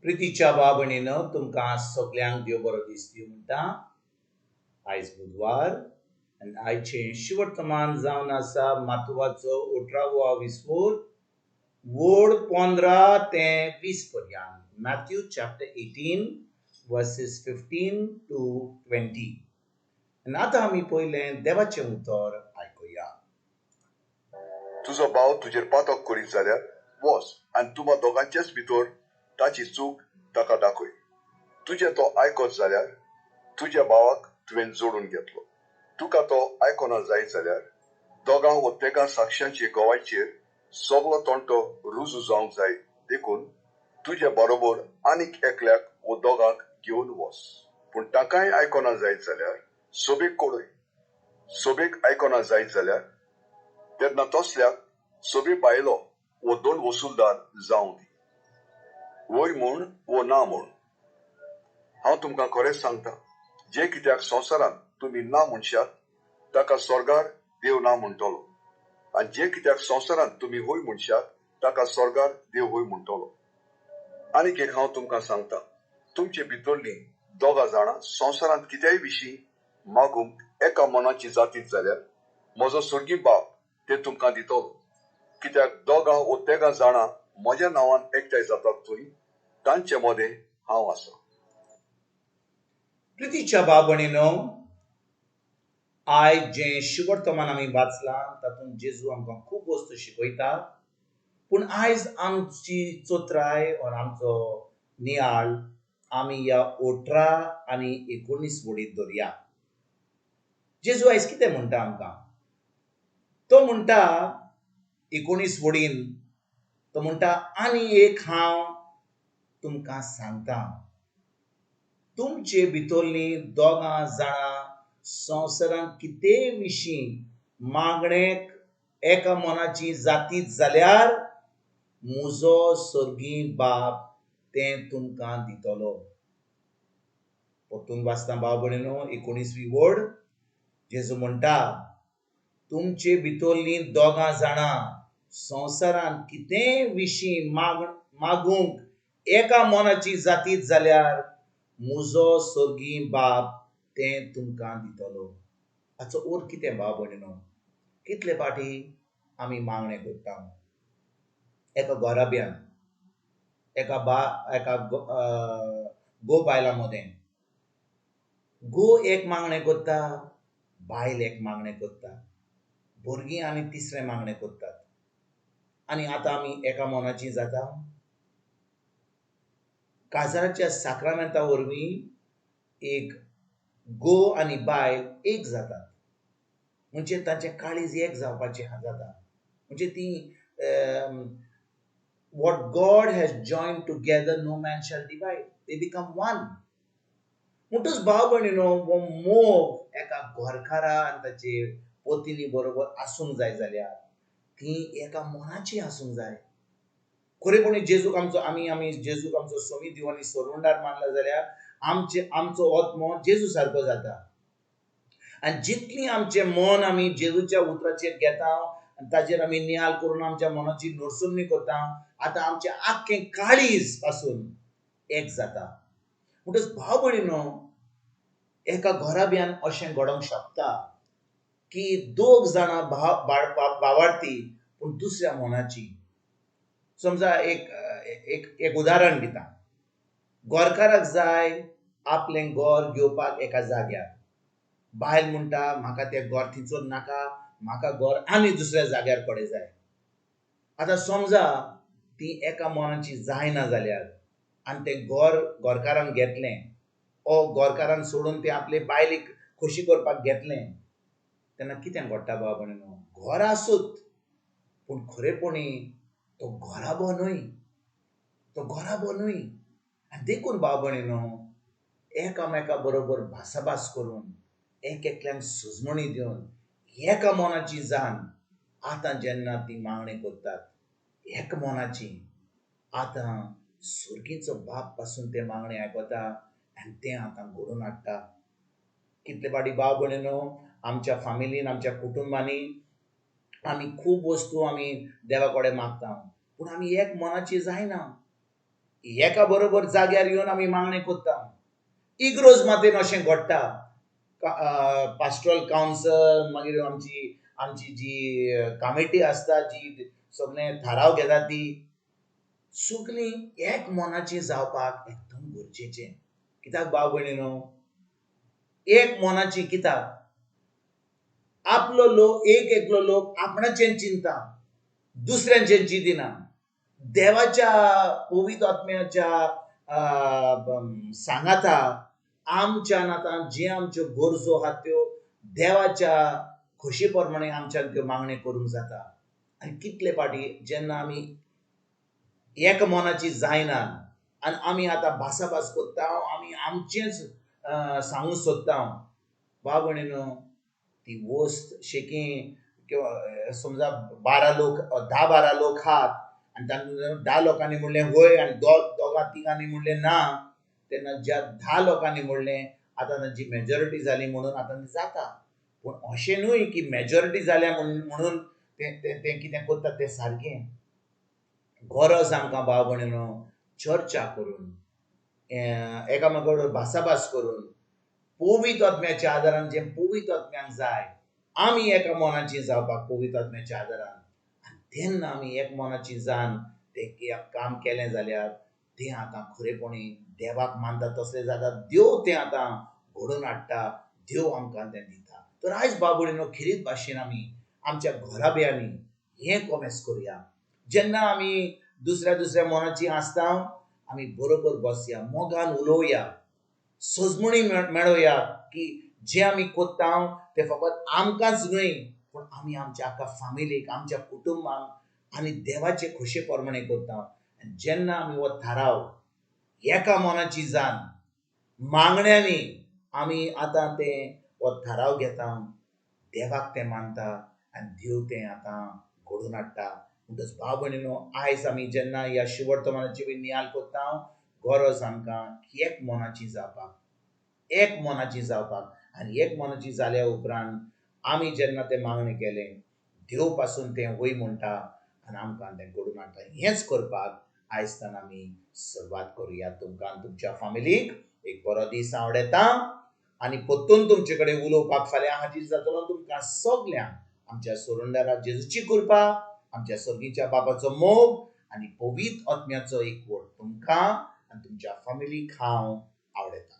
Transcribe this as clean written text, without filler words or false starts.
प्रितीच्या भाव तुमकां सगल्यांक देव बरो दीस दिवं म्हणटा. आयज बुधवार आनी आयचें शिवर्तमान जावन आसा मातुवाचो 18वो विस्वोर वोड 15 ते 20 पर्यंत. Matthew chapter 18 verses 15 to 20. आनी आतां आमी पयलें देवाचें उतर आयकुया. तुजो भाव तुजेर पातक करीत जाल्यार वच आनी तुमा दोगांचेच भितर ताची चूक ताका दाखय. तुजें तो आयकत जाल्यार तुज्या भावाक तुवें जोडून घेतलो. तुका तो आयकना जायत जाल्यार दोगां व तेगां साक्षांचे गवायचेर सगलो तंटो रुजू जावंक जाय. देखून तुजे बरोबर आनीक एकल्याक वो दोगांक घेवन वच. पूण ताकाय आयकना जायत जाल्यार सोबेक कळय. सोबेक आयकना जायत जाल्यार तेन्ना तसल्याक सोबे बायलो वो दोन वसुलदार जावं दी. वय म्हूण वो ना म्हूण हांव तुमकां खरेंच सांगता, जे कित्याक संवसारांत तुमी ना म्हणशात ताका स्वर्गार देव ना म्हणटलो, आनी जे कित्याक संवसारांत तुमी हय म्हणशात ताका स्वर्गार देव हय म्हणटलो. आनीक एक हांव तुमकां सांगता, तुमचे भितरलीं दोगां जाणां संवसारांत कित्याय विशीं मागूंक एका मनाची जातीत जाल्यार म्हजो स्वर्गी बाप ते तुमकां दितलो. कित्याक दोगां वो तेगां जाणां म्हज्या नांवान एकठांय जातात थंय तांचे मदें हांव आसा. प्रितीच्या भाव भयणीनो, आयज जें शिवर्तमान आमी वाचलां तातूंत जेजू आमकां खूब वस्तू शिकयता. पूण आयज आमची चोत्राय ओर आमचो नियाळ आमी ह्या 18 आनी 19 वडीत धरया. जेजू आयज कितें म्हणटा आमकां? तो म्हणटा 19 वडीन, तो म्हणटा आनी एक हांव तुमकां सांगता, तुमचे भितरलीं दोगां जाणां संवसारांत कितेंय विशीं मागणेक एका मनाची जातीत जाल्यार म्हजो स्वर्गी बाप तें तुमकां दितलो. परतून वाचता भाव भयणीनो 19वी वड. जेजू म्हणटा तुमचे भितरलीं दोगां जाणां संवसारांत कितेंय विशीं मागूंक एका मनाची जातीत जाल्यार म्हजो स्वर्गी बाप तें तुमकां दितलो. हाचो अर्थ कितें भाव भयणीनो? कितले फावटी आमी मागणें करता एका घराब्यान, एका घोव बायलां मदें. घोव एक मागणें करता, बायल एक मागणें करता, भुरगीं आनी तिसरें मागणें करतात. आनी आतां आमी एका मनाची जाता. काजाराच्या साक्रामेंता वरवीं एक घोव आनी बायल एक जातात. म्हणजे तांचें काळीज एक जावपाचें जाता. म्हणजे ती what God has joined together no man shall divide, they become one. म्हणटच भाव भयणीनो, हो मोग एका घरकारा आनी ताचे पत्नी बरोबर आसूंक जाय जाल्यार ती एका मनाची आसूंक जाय. खरेपणी जेजूक आमचो आमी आमी जेजूक आमचो सोमी देव आनी सोडवणदार मानला जाल्यार आमचो आत्मो जेजू सारको जाता. आनी जितली आमचें मन आमी जेजूच्या उतराचेर घेता आनी ताजेर आमी नियाळ करून आमच्या मनाची नरसुमणी करता, आतां आमचें आख्खें काळीज पासून एक जाता. म्हणटच भाव भयणीनो, एका घराब्यान अशें घडोवंक शकता की दोग जाणां भावार्थी पूण दुसऱ्या मनाची. समजा एक एक एक उदाहरण दिता. गोरकाराक जाय आपलें घर घेवपाक एका जाग्यार. बायल म्हणटा म्हाका तें घर थिंचोर नाका, म्हाका घर आनी दुसऱ्या जाग्यार कडेन जाय. आतां समजा ती एका मनाची जायना जाल्यार आनी तें घर घरकारान घेतलें, ओ घरकारान सोडून तें आपले बायलेक खोशी करपाक घेतलें, तेन्ना कितें घडटा भाव भयणीनो? घर आसूत पूण खरेपणी तो घराबो न्हय, तो घराबो न्हय. आनी देखून भाव भयणीनो, एकामेका बरोबर भासाभास करून एक एकल्यांक सुजमणी दिवन एका मनाची जान आतां जेन्ना ती मागणी करतात एक मनाची, आतां सुर्गीचो बाप पासून तें मागणें आयकता आनी तें आतां घडोवन हाडटा. कितले फावटी भाव भयणीनो, आमच्या फामिलीन, आमच्या कुटुंबांनी आमी खूब वस्तू आमी देवा कडेन मागता, पूण आमी एक मनाची जायना. एका बरोबर जाग्यार येवन आमी मागणें करता. इग्रोज मातेन अशें घडटा. पास्टोरल कावन्सल, मागीर आमची आमची जी कमिटी आसता, जी सगळें थाराव घेता, ती सगळीं एक मनाची जावपाक एकदम गरजेचें. कित्याक भाव भयणीनो, एक मनाची कित्याक आपलो लोक, एक एकलो लोक आपणाचें चिंता, दुसऱ्यांचें चिंतिना. देवाच्या पवित्र आत्म्याच्या सांगाता आमच्यान आतां जे आमच्यो गरजो आहात त्यो देवाच्या खोशी प्रमाणे आमच्यान त्यो मागण्यो करूंक जाता. आनी कितले फावटी जेन्ना आमी एक मनाची जायना आनी आमी आतां भासाभास करता, आमी आमचेंच सांगूंक सोदता, भाव भयणीनो, ती वस्त शेकी किंवा समजा 12 लोक, 10-12 लोक आहात आनी तातूंत 10 लोकांनी म्हणलें हय आनी दोगां तिगांनी म्हणलें ना, तेन्ना ज्या 10 लोकांनी म्हणलें आतां तांची मेजॉरिटी जाली म्हणून आतां जाता. पूण अशें न्हय की मेजॉरिटी जाल्या म्हणून तें कितें करता तें सारकें. गरज आमकां भाव भयणीनो चर्चा करून, एकामेका बरोबर भासाभास करून, पवित्र आत्म्याच्या आदारान, जें पवित्र आत्म्याक जाय आमी एका मनाची जावपाक पवित्र आत्म्याच्या आदारान. आनी तेन्ना आमी एक मनाची जावन तें काम केलें जाल्यार तें आतां खरेपणी देवाक मानता तसलें जाता. देव तें आतां घडोवन हाडटा, देव आमकां तें दिता. तर आयज भाव भयणीनो खेरीत भाशेन आमी आमच्या घराब्यांनी हें कोमेस करुया. जेन्ना आमी दुसऱ्या दुसऱ्या मनाची आसता, आमी बरोबर बसया, मोगान उलोवया, सजमणी मेळोवया की जें आमी करता तें फकत आमकांच न्हय पूण आमी आमच्या आख्खा फामिलीक, आमच्या कुटुंबाक आनी देवाचे खोशे प्रमाणे करता. आनी जेन्ना आमी हो थाराव एका मनाची जान मागण्यांनी आमी आतां तें हो थाराव घेता, देवाक तें मानता आनी देव तें आतां घडोवन हाडटा. म्हणटच भाव भयणीनो, आयज आमी जेन्ना ह्या शुवर्तमानाची बी नियाळ करता, गरज आमकां एक मनाची जावपाक, एक मनाची जावपाक. आनी एक मनाची जाल्या उपरांत आमी जेन्ना तें मागणें केलें, देव पासून तें वय म्हणटा आनी आमकां तें घडोवन हाडटा. हेंच करपाक आयज आमी सुरवात करुया. तुमकां तुमच्या फामिलीक एक बरो दीस आवडटा आनी परतून तुमचे कडेन उलोवपाक फाल्यां हाजीर जातलो. तुमकां सगल्यांक आमच्या सोरंडारा जेजूची कृपा, आमच्या सर्गीच्या बाबाचो मोग आनी पवित्र आत्म्याचो एकवट तुमकां आनी तुमच्या फामिलीक हांव आवडटा.